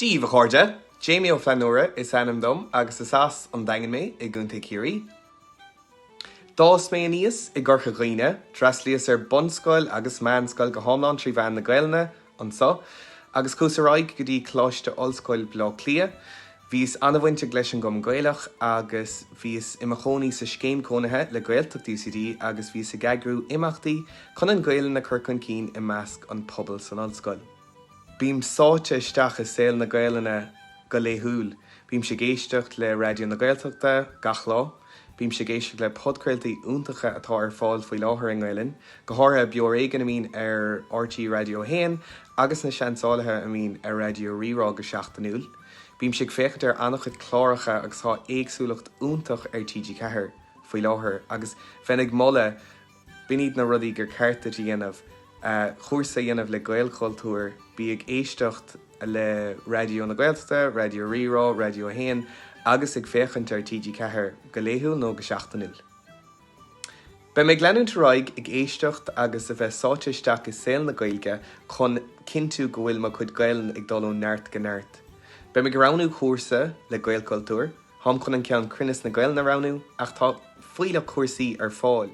Dia daoibh a chairde! Jamie Ó Flannúra is ainm dom agus is as an Daingean mé i gContae Chiarraí. D'fhás mé aníos i gCorca Dhuibhne, d'fhreastlaíos ar bunscoil agus meánscoil go hiomlán trí mheán na Gaelainne anso agus chuas ar aghaidh go dtí Coláiste Ollscoile Baile Átha Cliath. Bhíos an-bhainteach leis an gCumann Gaelach agus bhíos i mo chónaí sa scéim cónaithe le Gaeltacht UCD agus bhíos ag eagrú imeachtaí chun an Ghaelainn a chur chun cinn i measc an pobail san ollscoil. Bím sáite isteach i saol na Gaelainne go laethúil. Bímse ag éisteacht le Raidió na Gaeltachta gach lá. Bímse ag éisteacht le podchraoltaí iontacha atá ar fáil faoi láthair i nGaelainn, go háirithe Beo Ar Éigean a mbíonn ar RTÉ Raidió 1 agus Na Seansálaithe a mbíonn ar Raidió Rí-Rá go seachtainiúil. Bímse ag féachaint ar an-chuid cláracha agus tá éagsúlacht iontach ar TG4 faoi láthair agus bheinn ag moladh B'in iad na rudaí gur ceart duit a dhéanamh, cúrsa a dhéanamh le Gaelchultúr, bí ag éisteacht le Raidió na Gaeltachta, Raidió Rí-Rá, Raidió 1 agus ag féachaint ar TG4 go laethúil nó go seachtainiúil. Beidh mé ag leanúint ar aghaidh ag éisteacht agus a bheith sáite isteach i saol na Gaeilge chun cinntiú go bhfuil mo chuid Gaelainne ag dul ó neart go neart. Beidh mé ag roghnú cúrsa le Gaelchultúr, táim chun an ceann Cruinneas na Gaelainne a roghnú ach tá fuílleach cúrsaí ar fáil.